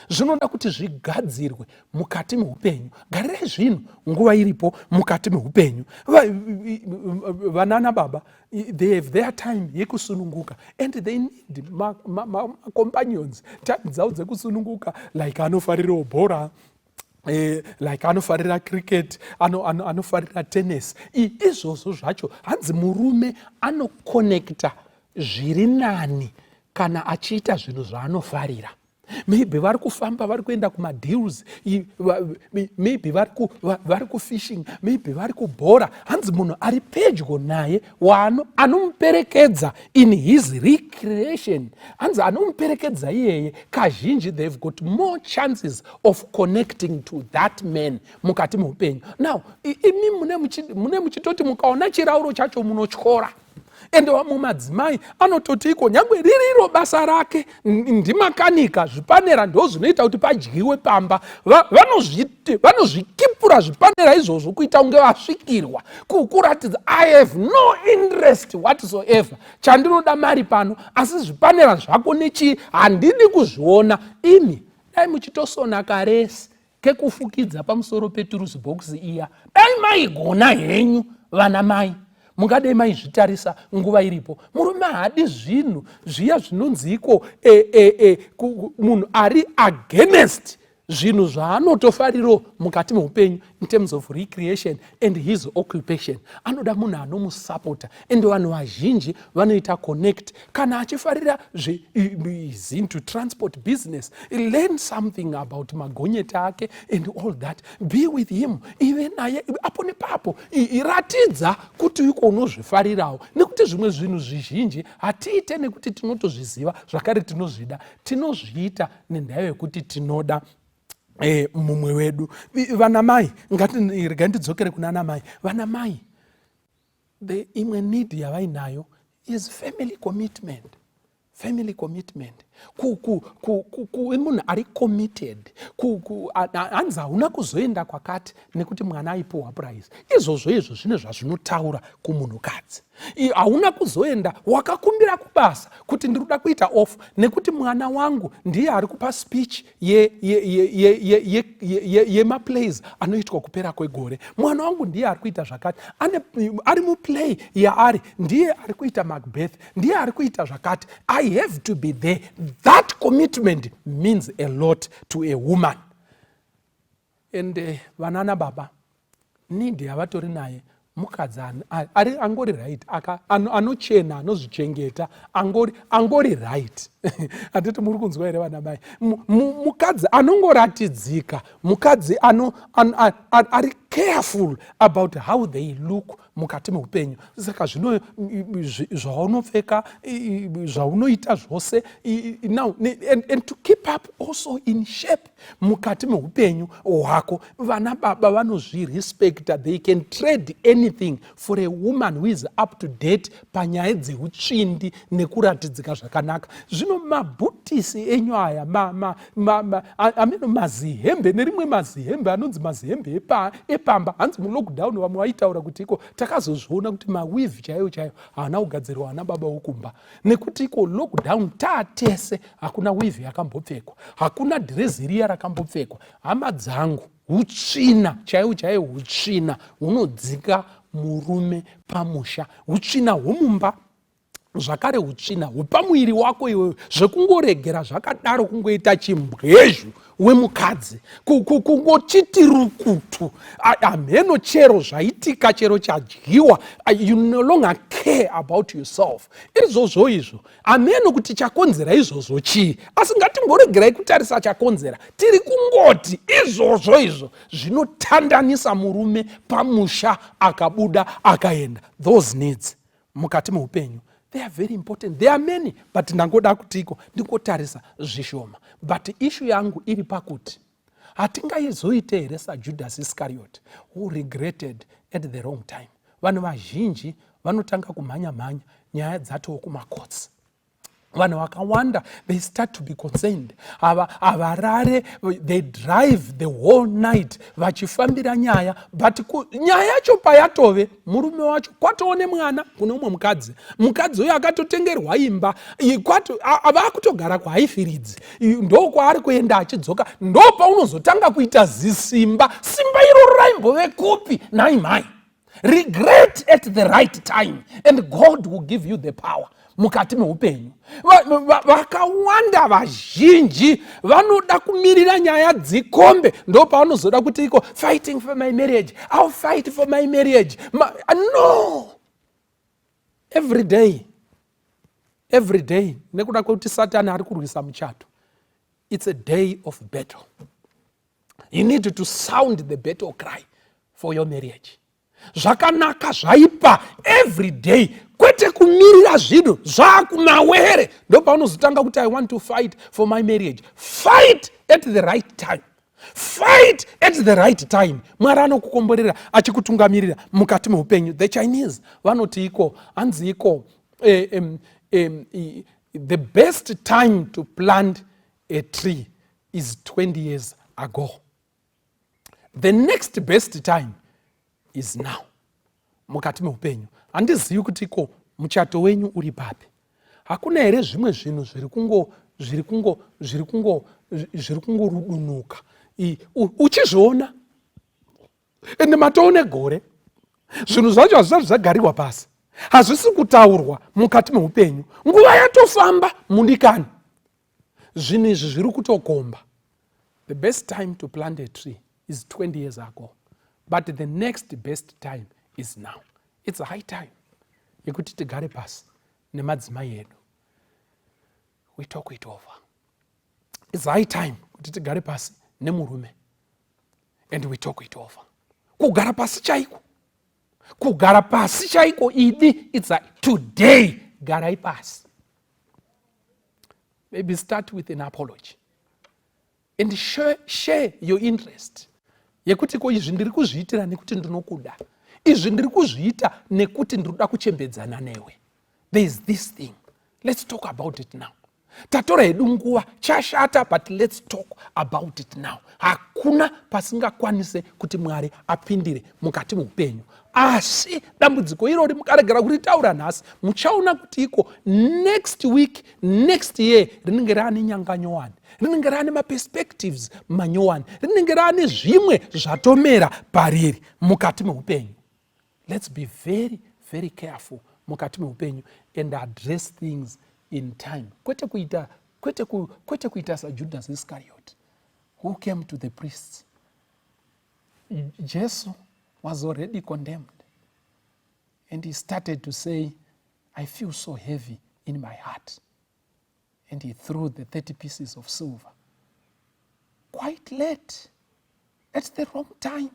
Zvinoda kuti zvigadzirwe mukati meupenyu. Garirai zvinhu nguva iripo mukati meupenyu. Vanana baba, they have their time yekusununguka and they need macompanions, ma, ma time dzavo dzekusununguka, like anofarirawo bhora, like anofarira cricket, anofarira tennis. Izvozvo zvacho, hanzi murume anoconnecta zviri nani kana achiita zvinhu zvaanofarira. Maybe vari kufamba, vari kuenda kumadeals, maybe vari kufishing, maybe vari kubhora. Hanzi munhu ari pedyo naye anomuperekedza in his recreation, hanzi anomuperekedza iyeye, kazhinji they've got more chances of connecting to that man mukati meupenyu. Now imi mune muchitoti mukaona chirauro chacho munotyora. Ende vamwe madzimai anototi iko nyange ririro basa rake ndimakanika, zvipanera ndo zvinoita kuti padyiwe pamba, vanozvikipura zvipanera izvozvo kuita kunge vasvikirwa, kuratidza, "I have no interest whatsoever. Chandinoda mari pano, asi zvipanera zvako nechii handidi kuzviona." Imi dai muchitosona karesi kekufukidza pamusoro petools box iya. Dai maigona henyu, vana mai, mungadai maizvitarisa nguva iripo. Murume haadi zvinhu zviya zvinonziko munhu ari against zvinhu zvaanotofariro mukati meupenyu in terms of recreation and his occupation. Anoda munhu anomusapota, and vanhu vazhinji vanoita connect kana achifarira is into transport business. Learn something about magonyeti ake and all that. Be with him, ive naye apo nepapo. Ratidza kuti iko unozvifarirawo, nekuti zvimwe zvinhu zvizhinji hatiite nekuti tinotozviziva zvakare tinozvida. Tinozviita nenhau yekuti tinoda mumwe wedu. Vana mai, regai ndidzokere kuna ana mai. Vana mai, the imwe need yavainayo is family commitment. Family commitment, kuve munhu ari committed. Hanzi hauna kuzoenda kwakati nekuti mwana aipiwa prize. Izvozvo izvo zvine zvazvinotaura kumunhukadzi. Hauna kuzoenda, wakakumbira kubasa kuti ndiri kuda kuita off nekuti mwana wangu ndiye ari kupa speech yemaplays anoitwa kupera kwegore. Mwana wangu ndiye ari kuita zvakati, ari muplay yaari, ndiye ari kuita Macbeth, ndiye ari kuita zvakati. I have to be there. That commitment means a lot to a woman. And vanana baba, need yavatori naye mukadzi ari angori right, anochena, anozvichengeta, angori right. Handiti muri kunzwa here, vana mai? Mukadzi anongoratidzika, mukadzi ari careful about how they look mukati meupenyu. Saka zvino zvaunopfeka, zvaunoita zvose now, and to keep up also in shape mukati meupenyu hwako. Vana baba vanozvirespecta. They can trade anything for a woman who is up to date panyaya dzeutsvindi nekuratidzika zvakanaka. Zvino mabhutisi enyu aya, ameno mazihembe, nerimwe mazihembe anonzi mazihembe epamba. Hanzi mulockdown vamwe vaitaura kuti iko takazozviona kuti maweave chaiyo chaiyo haana kugadzirwa ana baba wokumba, nekuti iko lockdown taatese hakuna weave yakambopfekwa, hakuna dhirezi riya rakambopfekwa. Hama dzangu, utsvina chaiwo chaiwo, utsvina hunodzika murume pamusha, utsvina hwomumba zvakare, utsvina hwepamuviri wako iwewe, zvekungoregera zvakadaro, kungoita chimbwezhu wemukadzi, kungochiti rukutu, hamheno chero zvaitika, chero chadyiwa, you no longer care about yourself. Izvozvo izvo, hameno kuti chakonzera izvozvo chii, asi ngatimboregerai kutarisa chakonzera. Tiri kungoti izvozvo izvo zvinotandanisa murume pamusha akabuda akaenda. Those needs mukati meupenyu. They are very important. There are many, but ndangoda kutiko ndingotarisa zvishoma. But issue yangu iri pakuti hatingaizoite here saJudas Iscariot, who regretted at the wrong time? Vanhu vazhinji vanotanga kumhanya mhanya nyaya dzatoo kumakotsi. Vanhu vakawanda, they start to be concerned. Havarare, they drive the whole night vachifambira nyaya, but nyaya yacho payatove, murume wacho kwatoone mwana kune umwe mukadzi, mukadzi uyo akatotengerwa imba, vakutogara kuHighfields, ndokwaari kuenda achidzoka. Ndo paunozotanga kuita zisimba. Simba iroro raimbove kupi nhai mhai? Regret at the right time and God will give you the power mukati meupenyu. Vakawanda vazhinji vanoda kumirira nyaya dzikombe, ndo pavanozoda kuti iko fighting for my marriage, I'll fight for my marriage. No, every day, every day, nekuda kwekuti Satani ari kurwisa muchato, it's a day of battle. You need to sound the battle cry for your marriage. Zvakanaka, zvaipa, every day, kwete kumirira zvinhu zvaakumawere, ndo paunozotanga kuti, "I want to fight for my marriage." Fight at the right time. Fight at the right time. Mwari anokukomborera achikutungamirira mukati meupenyu. The Chinese vanoti iko, hanzi iko, the best time to plant a tree is 20 years ago. The next best time is now. Mukati meupenyu, handizivi kuti ko muchato wenyu uri papi. Hakuna here zvimwe zvinhu zviri kungo zviri kungo zviri kungo zviri kungorudunuka uchizviona? Ende matoone gore, zvinhu zvacho hazvisati zvagarirwa pasi, hazvisi kutaurwa mukati meupenyu. Nguva yatofamba, mudikani, zvinhu izvi zviri kutokomba. The best time to plant a tree is 20 years ago, but the next best time is now. It's high time yekuti tigare pasi nemadzimai edu, we talk it over. It's high time kuti tigare pasi nemurume and we talk it over. Kugara pasi chaiko, kugara pasi chaiko idi. It's a today, garai pasi. Maybe start with an apology and share your interest yekuti ko izvi ndiri kuzviitira nekuti ndinokuda, izvi ndiri kuzviita nekuti ndinoda kuchembedzana newe. There is this thing, let's talk about it now. Tatora hedu nguva, chashata, but let's talk about it now. Hakuna pasingakwanise kuti Mwari apindire mukati meupenyu, asi dambudziko irori mukaregera kuritaura nhasi, muchaona kuti iko next week, next year, rinenge raane nyanga nyowani, rinenge raane maperspectives manyowani, rinenge raane zvimwe zvatomera pariri mukati meupenyu. Let's be very, very careful mukati meupenyu and address things in time, kwete kuita saJudas Iscariot, who came to the priests. Jesu was already condemned and he started to say, "I feel so heavy in my heart," and he threw the 30 pieces of silver quite late, at the wrong time.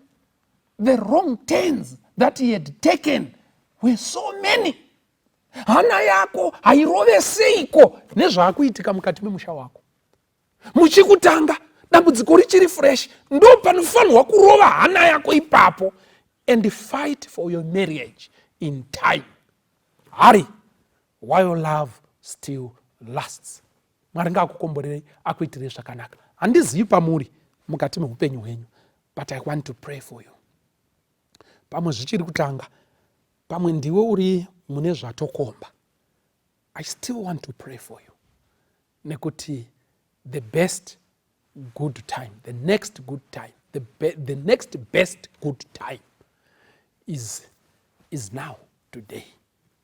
The wrong turns that he had taken were so many. Hana yako hairove seiko nezvaakuitika mukati memusha wako? Muchikutanga, dambudziko richiri fresh, ndo panofanirwa kurova hana yako ipapo and fight for your marriage in time. Hurry while love still lasts. Mwari ngaakukomborerei, akuitirei zvakanaka. Handizivi pamuri mukati meupenyu hwenyu, but I want to pray for you. Pamwe zvichiri kutanga, pamwe ndiwe uri mune zvatokomba, I still want to pray for you, nekuti the best good time, the next good time, the next best good time is now, today,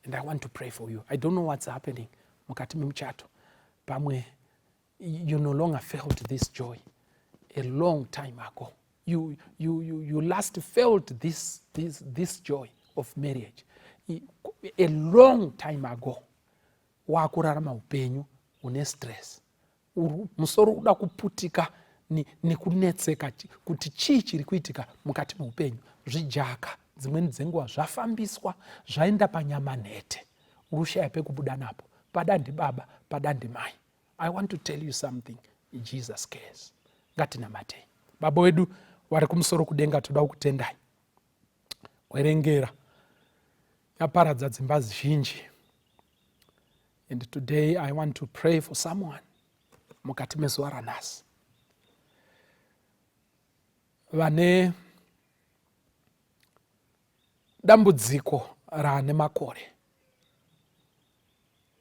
and I want to pray for you. I don't know what's happening mukati memuchato. Pamwe you no longer felt this joy a long time ago. You last felt this joy of marriage a long time ago. Waakurarama upenyu une stress, musoro uda kuputika nekunetseka kuti chii chiri kuitika mukati meupenyu. Zvijaka dzimweni dzenguva zvafambiswa, zvaenda panyama nhete. Uri kushaya pekubuda napo. Pada ndibaba, pada ndimai. I want to tell you something. Jesus cares. Ngatinamatei. Baba wedu vari kumusoro kudenga, toda kukutendai. Werengera yaparadza dzimba zhinji. And today I want to pray for someone mukati mezuva ranhasi vane dambudziko raane makore,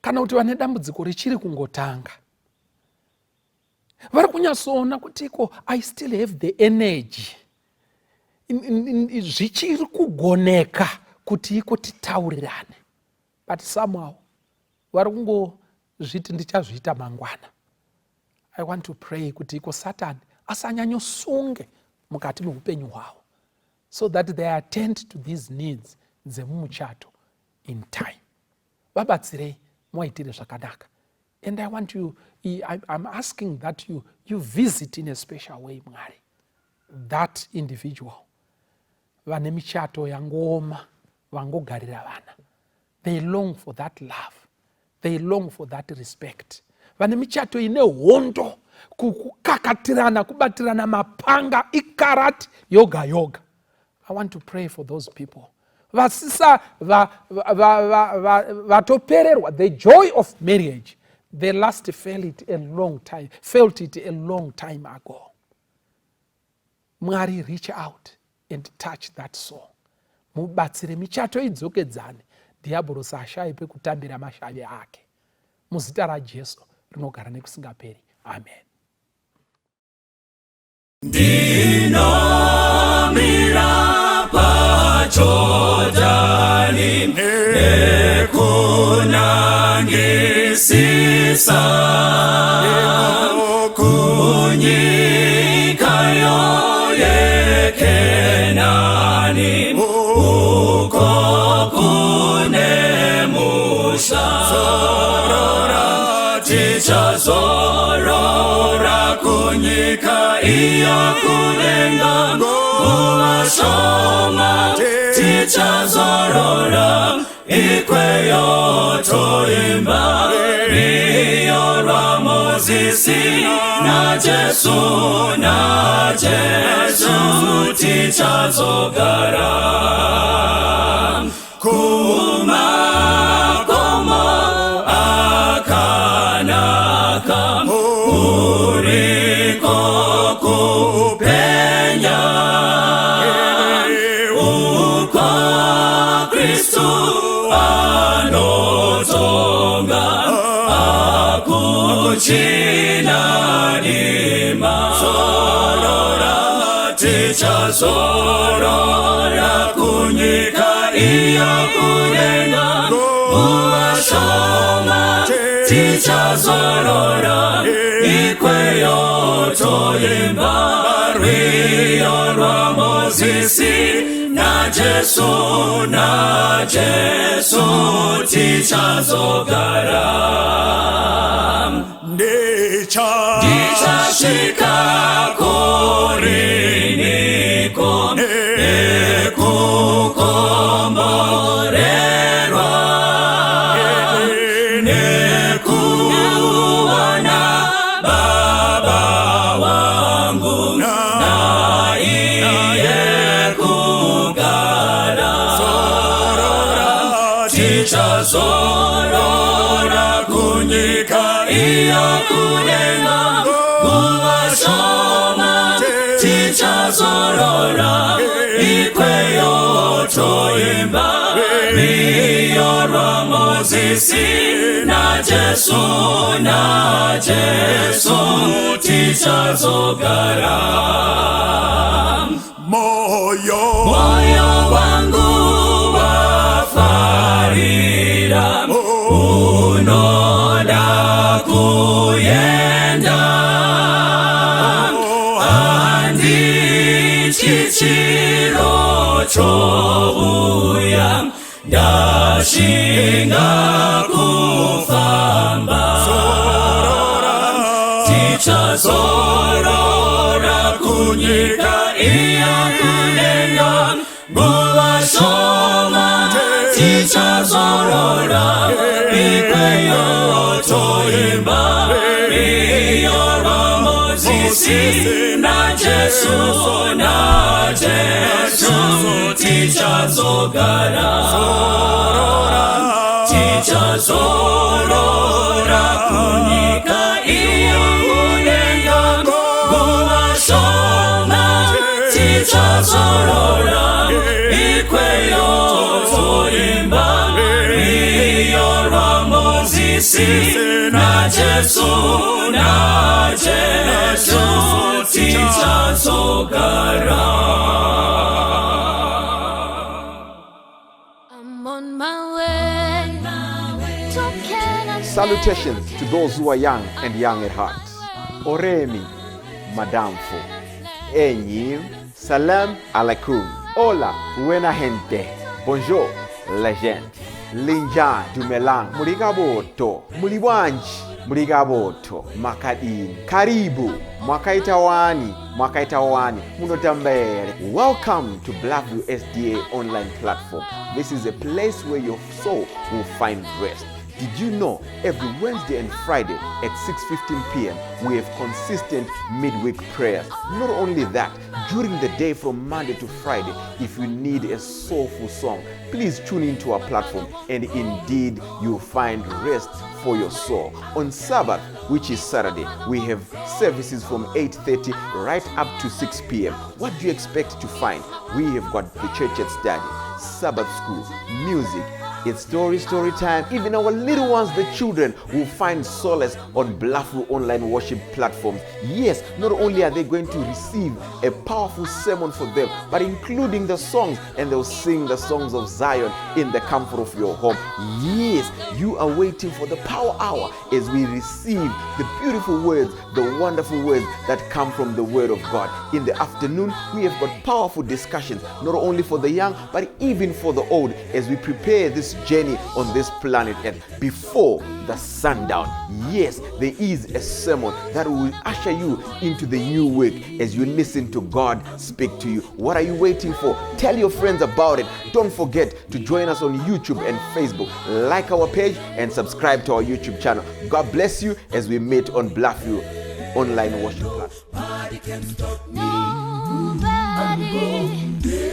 kana kuti vane dambudziko richiri kungotanga, vari kunyatsoona kuti iko, I still have the energy, zvichiri kugoneka kuti iko titaurirane, but somehow vari kungozviti ndichazviita mangwana. I want to pray kuti iko Satani asanyanyosunge mukati meupenyu hwavo, so that they attend to these needs dzemumuchato in time. Vabatsirei, muvaitire zvakanaka. And I want you, I'm asking that you visit in a special way, Mwari, that individual vane michato yangooma, vangogarira vana. They long for that love, they long for that respect. Vane michato ine hondo, kukakatirana, kubatirana mapanga, ikarati yoga yoga. I want to pray for those people vasisa vatopererwa the joy of marriage. They last felt it a long time, felt it a long time ago. Mwari, reach out and touch that soul. Mubatsire michato idzokedzane, dhiabhorosi ashaye pekutambira mashavi ake. Muzita raJesu rinogara nekusingaperi, amen. Ndinomira paJordani nekunangisisa kunyika yeKenani, uko kune musha. Tichazorora kunyika iyo kudenga, nguva shoma tichazorora ikweyo, toimba rwiyo rwaMozisi naJesu, naJesu tichazogara kumakomo akanaka, kuriko kupenya, uko Kristu anotonga, hakuchina dima. Zorora, tichazorora kunyika iyo kudenga, nguva shoma tichazorora ikweyo, toimba rwiyo rwaMozisi naJesu, naJesu tichazogara. Ndicha Ndichasvika kuriniko nekukomborerwa, nekuona Baba wangu, naiye kugara. Tichazorora kunyika iyo kudenga, nguva shoma tichazorora ikweyo, toimba rwiyo rwaMozisi naJesu, naJesu tichazogara. Moyo Moyo wangu wafarira, unoda kuenda, handichichiro chouya, ndashinga kufamba. Tichazorora kunyika iya kudenga, nguva shoma. Tichazorora ikweyo toimba rwiyo rwaMozisi naJesu, naJesu. Tichazogara, tichazorora kunyika iyo kudenga nguva shoma. Tichazorora ikweyo toimba rwiyo rwaMozisi naJesu, naJesu. Tichazogara. I'm on my way to Canaan. Salutations to those who are young and young at heart. Oremi, Madamfo, Enyi, Salam alaikum. Hola, buena gente. Bonjour, legend. Linja, Dumelang, Murigaboto, Muliwanji, Murigaboto, Makadini, Karibu, Mwakaita wani, Mwakaita wani, Munotambere. Welcome to Blackview SDA online platform. This is a place where your soul will find rest. Did you know every Wednesday and Friday at 6:15 p.m. we have consistent midweek prayers? Not only that, during the day from Monday to Friday, if you need a soulful song, please tune into our platform and indeed you'll find rest for your soul. On Sabbath, which is Saturday, we have services from 8:30 right up to 6 p.m. What do you expect to find? We have got the church at study, Sabbath school, music. It's story time. Even our little ones, the children, will find solace on Bluffview online worship platforms. Yes, not only are they going to receive a powerful sermon for them, but including the songs, and they'll sing the songs of Zion in the comfort of your home. Yes, you are waiting for the power hour as we receive the beautiful words, the wonderful words that come from the Word of God. In the afternoon, we have got powerful discussions, not only for the young, but even for the old, as we prepare this journey on this planet Earth before the sundown. Yes, there is a sermon that will usher you into the new week as you listen to God speak to you. What are you waiting for? Tell your friends about it. Don't forget to join us on YouTube and Facebook. Like our page and subscribe to our YouTube channel. God bless you as we meet on Bluffview online worship platform. Nobody.